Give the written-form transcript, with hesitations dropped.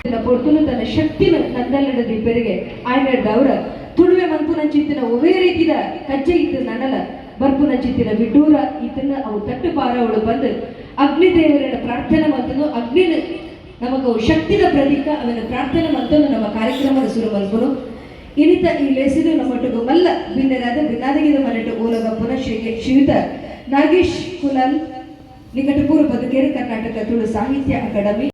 ಪೊರ್ತುನು ತನ್ನ ಶಕ್ತಿನ ನಂದಲ್ಲಡ ದಿಪ್ಪೆರಿಗೆ ಆಯ್ನೆಡ್ದವ್ರ ತುಳುವೆ ಮನ್ಪುನಂಚಿತ್ತಿನ ಒವೇ ರೀತಿದ ಕಜ್ಜೆ ಇತ್ತು ನನಲ ಬರ್ಪುನಂಚಿತ್ತಿನ ವಿಡ್ಡೂರ ಇತ್ತನ್ನ ಅವು ತಟ್ಟು ಪಾರವಳು ಬಂದು ಅಗ್ನಿದೇವರನ್ನ ಪ್ರಾರ್ಥನೆ ಮಲ್ತನು. ಅಗ್ನಿನ ನಮಗ ಶಕ್ತಿದ ಪ್ರತೀಕ. ಅವನ ಪ್ರಾರ್ಥನೆ ಮಲ್ತನು ನಮ್ಮ ಕಾರ್ಯಕ್ರಮದ ಸುರು ಮಲ್ಪುನು. ಇನಿತ ಈ ಲೇಸಿದು ನಮ್ಮೊಟ್ಟಿಗೆ ಮಲ್ಲ ಬಿನ್ನೆರಾದ ಬಿನ್ನಾದಿಗಿದ ಮನೆಟು ಓಲಗಪ್ಪನ ಶ್ರೀ ಶ್ರೀಯುತ ನಾಗೇಶ್ ಕುಲಾಲ್, ನಿಕಟಪೂರ್ವ ಪದುಕೆರೆ, ಕರ್ನಾಟಕ ತುಳು ಸಾಹಿತ್ಯ ಅಕಾಡೆಮಿ.